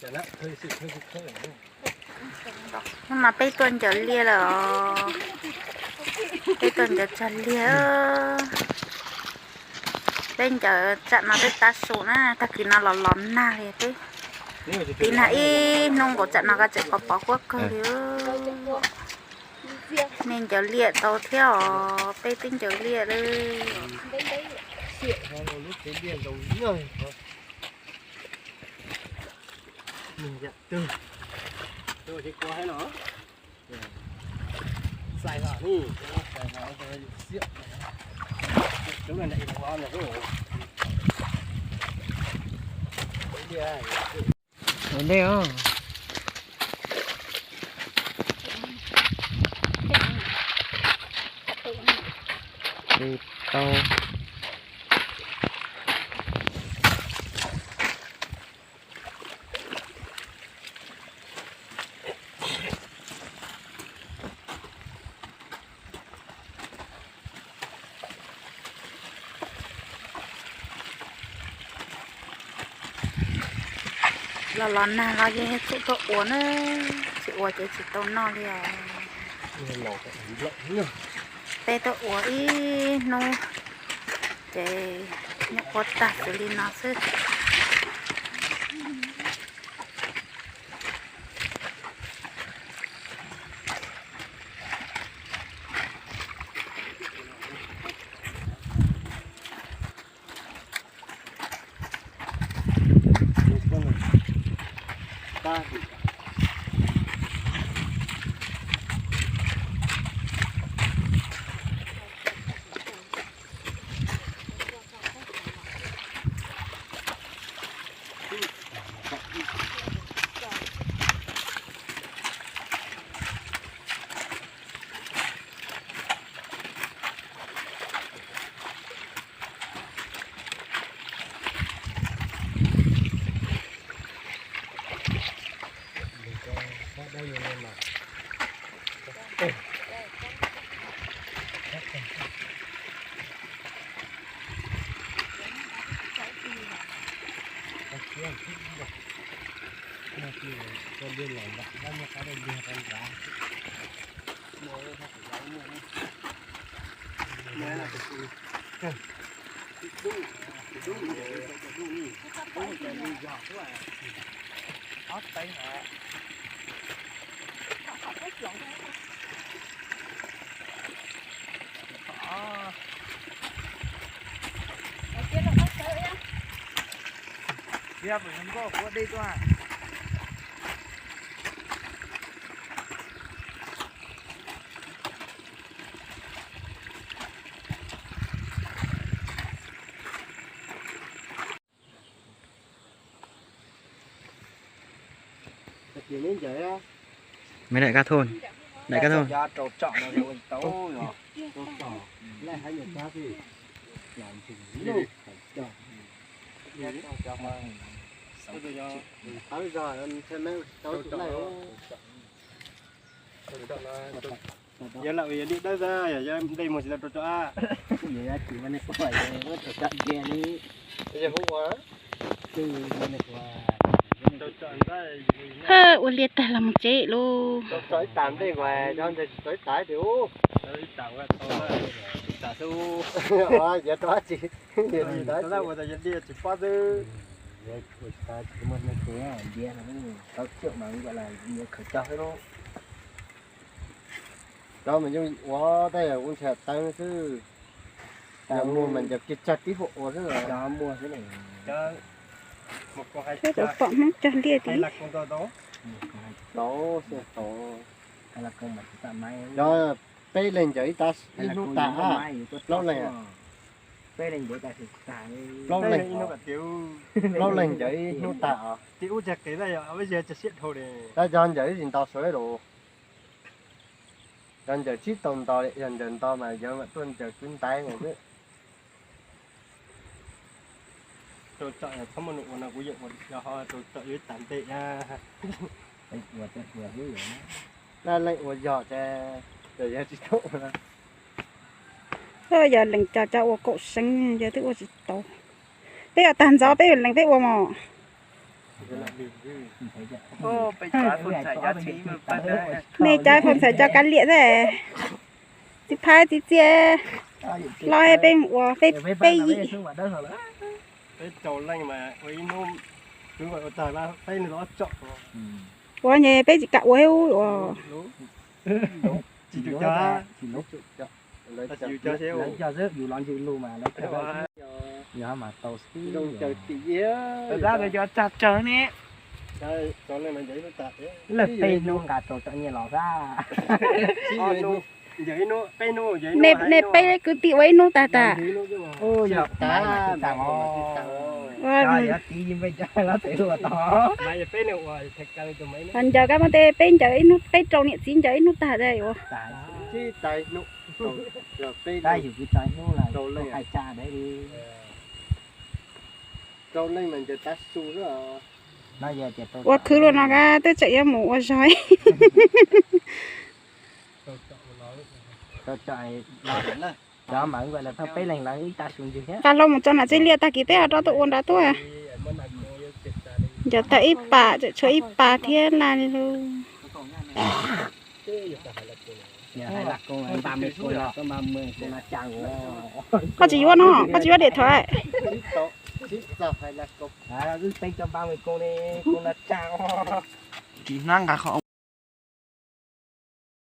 Hnub no peb tuaj ncaws liaj lawm os. Peb tuaj ncaws tsag liaj. Peb ncaws tsam no peb tav su na, tag kis no los los nag li peb. Tiv nag ib hnub nkaus tsam no ko tseem pos pos huab kawg li. Nej ncaws liaj tau thiab os, peb twb ncaws liaj lawm. Los los nag los yeej txhum tuaj ua na, tsis ua ces tsis tau noj li os. Peb tuaj ua ib hnub ces nyuam qhuav tag xws li no xwb. Mày đại ca thôn. Đại ca thôn. Yog lam yog li dawb xwb, yog nplej muag tsis tau rau tso a. Ua liaj tag los mus tsev lauj. Cov mas yeej ua tej ua ntshe teeb xwb. Yog muag mas ncaws kiag tsag tib huam ua xwb. Pom Hmoob cog liaj tid. Cov peb leeg ncaws ib hnub tag, plaub leeg, plaub leeg, plaub leeg ncaws ib hnub tag os. Tab yog ncaws ib tsis nto suav lus. Yog ncaws tsis tau nto li, yog ncaws nto mas yog mam tuaj ncaws kwv ntaiv na. Laj leej ua yog ces, ces yog tsis tau. Yog lees cov cov ua kaum seeb yog twb ua tsis tau. Peb ua tag ntxov peb yuav lees peb ua mos. Nej cov phoo txhais cov kav liam xwb. Txiv phab txiv txiaj los peb ua peb yim. Ua nyuag peb tsis kam ua thiab ua. Yus los ntsws lus mas lawv cog xwb, yus cog tsag tsawg ne. Lawv peb hnub nqa rau cov nyiaj los xwb. Nej peb kwv tij ua ib hnub tag tag. Ncaws kab mob tej peb ncaws ib hnub, peb rau niam txiv ncaws ib hnub tag tas. Ua khwv luaj no kab twb tseem yuav mus ua zog. Cov mas peb leeg lawv ib tag su ntswg thiab. Nqa hlo mus tso nram txij liaj tag kis peb ho rov tuaj ua nrad tuaj. Ncaws tau ib pas tseem tshuav ib pas thiab laj li lub. Koj tsis yuav no, koj tsis yuav điện thoại. Tsis hnab nqa qhov